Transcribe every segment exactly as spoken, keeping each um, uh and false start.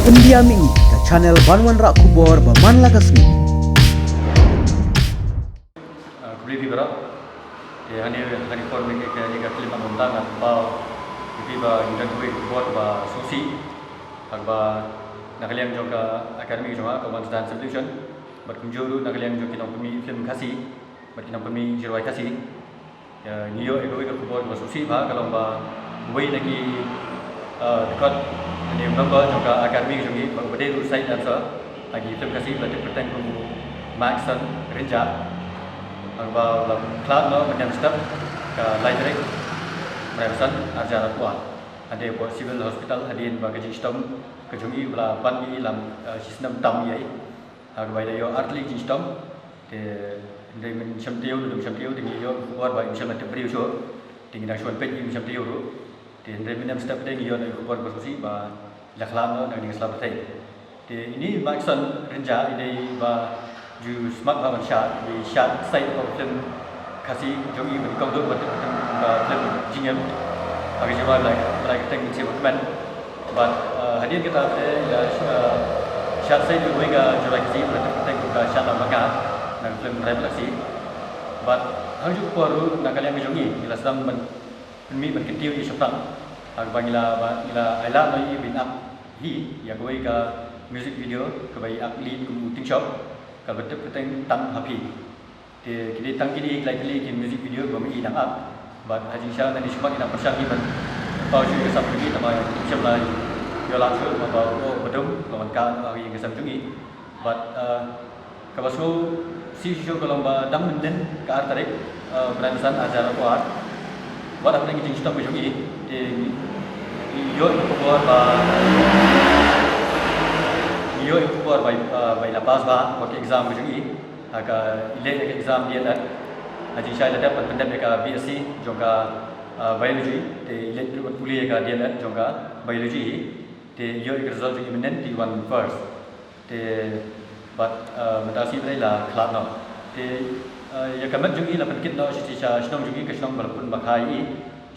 India Mih, ka channel ban wanrah khubor ba man la ka sngi. Ah, khublei phi baroh. Te hangne, hangne por mynne ka, ka film ba mynta ngan pynpaw ïa phi ba ngi don kawei ka khubor ba sngewsih. Haba na ka liang jong ka Academy jong nga ka wan sdang celebration. Bad kumjuh ruh na ka liang jong ki nongpynmih film Khasi bad ki nongpynmih jingrwai Khasi. Ïa, ngi ïoh ïa kawei ka khubor ba sngewsih bha, ka long ba uwei na ki, eh, dkhot, ne member jong ka Academy jong ngi, ba u dei ruh side dancer ha ki film Khasi, ba la tip kyrteng kum u Maxon Rynjah. Haba u la khlad noh mynhynnin step ka lai tarik Bnai Baisan arhajar arphew ar. Hynrei hapoh Civil Hospital hadien ba ka jingshitom ka jong i ba la ban ïa i lam, eh, shisnem tam ïa i. Ha kaba i la ïoh artylli jingshitom. Te hynrei mynshwa taïew, mynshwa taïew te ngi ïoh ka khubor ba i mynshwa la tip briew shuh. Te ngi dang shu wan peit i mynshwa taïew ruh. Te hynrei mynhynnin step te ngi ïoh ïa ka khubor ba sngewsih ba i la khlad noh na ka sla pyrthei. Te ine i Maxon Rynjah i dei ba ju smat bha ban shad, i shad side hapoh film Khasi jong i ba nyngkong, ba tip kyrteng ba film Jingim. Ha ka jingrwai ba la, ba la kyrteng Mynsiem Bakmen. Bad, eh, hadien kata te i la, eh, shad side ïa kawei ka jingrwai Khasi ba la tip kyrteng ka Shad Lam Banga na ka film Rai Bad Laksi. Bad ha kajuh ka por ruh na ka liang ka jong ngi, ngi la sdang ban pynmih ban kyntiew ïa i shaphrang. Ha kaba ngi la, ba ngi la ailad noh ïa i ban ap hi ïa kawei ka music video kaba i ap lead kum u Tyngshop, kaba tip kyrteng Tang Ha Phi. Te ki dei tang kine ki lai tylli ki music video ba ma i dang ap. Bad ha jingshisha ngi dang shu mad, ngi dang pyrshang hi ban pynpaw shuh ïa ka sem jong ngi, tangba ngim shym la ïoh lad shuh, namar ba u Badum u la wan kah noh ha ïing ka sem jong ngi. Bad, eh, kaba sngewsih shisha ka long ba dang mynhynnin ka ar tarik, eh, Bnai Baisan arhajar arphew ar, wat hapdeng ka jingshitom ka jong i, te ngi ïoh ïa ka khubor ba, ngi ïoh ïa ka khubor ba, eh, ba i la pass bha ha ka exam ka jong i. Ha ka, i leh ïa ka exam D El Ed. Ha jingshisha i la dep ban pyndep ïa ka B Sc jong ka, ah, Biology. Te i leit ruh ban pule ïa ka D El Ed jong ka Biology. Te i ïoh ïa ka result jong i mynhynnin, te i wan first. Te bad, ah, mynta ka sngi pat i la khlad noh. Te, ah, ïa ka met jong i la pynkit noh shatei sha shnong jong i, ka shnong ba la pun ba kha ïa i,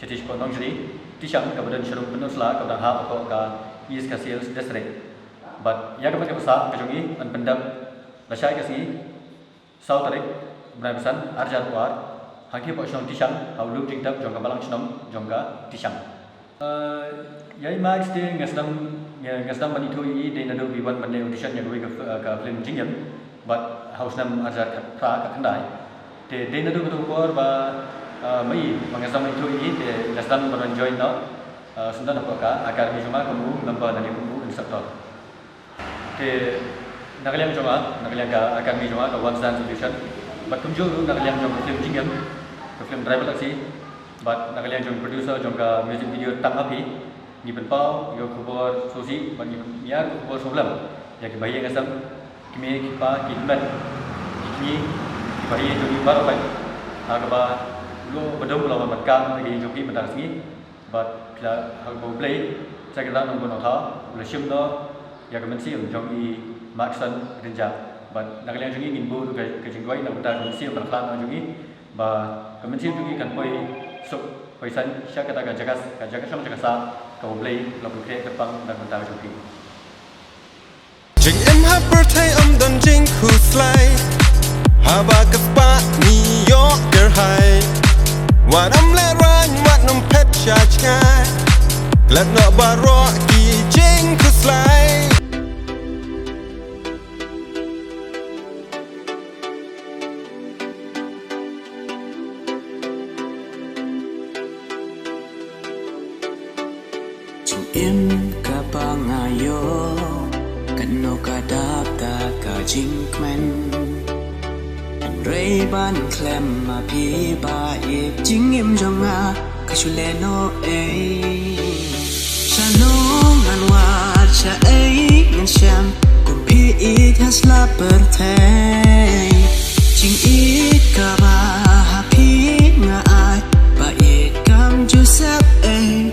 shatei shapoh Nongjri, Tishang, kaba don sharum Pynursla, kaba dang hap hapoh ka East Khasi Hills District. Bad ïa ka met kaba sah ka jong i yn pyndep lashai ka sngi, saw tarik Bnai Baisan arhajar arphew ar, hangtei hapoh shnong Tishang, ha u lum jingtep jong ka balang shnong jong ka Tishang. Eh, ïa i Max te nga sdang, nga, nga sdang ban ithuh ïa i dei naduh ba i wan ban leh audition ïa kawei ka, eh, ka film Jingim, bad ha u snem arhajar khatphra khatkhyndai. Te dei naduh kato ka por ba, eh, ma i, ba nga sdang ban ithuh ïa i, te nga sdang ban wan join noh, eh, syndon hapoh ka Academy jong nga kum u member lane kum u instructor. Te na ka liang jong nga, na ka liang ka Academy jong nga, ka One Stand Solution, bad kumjuh ruh na ka liang jong ka film Jingim, ka film Driver Taxi, bad na ka liang jong producer jong ka music video Tang Ha Phi, ngi pynpaw ïa ka khubor sngewsih bad ngi pyn-, ngi ai ka khubor sngewlem ïa ki bahaïing hasem, ki kmie ki kpa, ki hynmen, ki kñi, ki bahaïing jong ngi baroh, bad ha kaba u Badum u la wan ban kah noh ïa ka ïing jong ngi mynta ka sngi. Bad phi la, ha kaba U Blei, sa ka dak nongbuh nongthaw u la shim noh ïa ka mynsiem jong i Maxon Rynjah. Bad na ka liang jong ngi ngin buh ruh ka, ka jingduwai na ka bynta ka mynsiem ba la khlad noh jong i, ba ka mynsiem jong i kan poi suk poi saiñ sha kata ka jaka, ka jaka shong jaka sah kaba U Blei u la pynkhreh kyrpang na ka bynta ka jong phi. Jingim ha pyrthei ym don jingkhuslai. Haba ka spah ngi ïoh kyrhai, wat ym lehraiñ, wat ym phet sha jngai. Klet noh baroh ki jingkhuslai. Jingim kaba nga ïoh, kano ka dap da ka jingkmen. Hynrei ban khlem ma phi ba ïeit, jingim jong nga ka shu leh noh ei. Shano ngan wad shaei ngan shem, kum phi ïeit ha sla pyrthei. Jingïeit kaba ha phi nga ai, ba ïeit kam ju sep ei.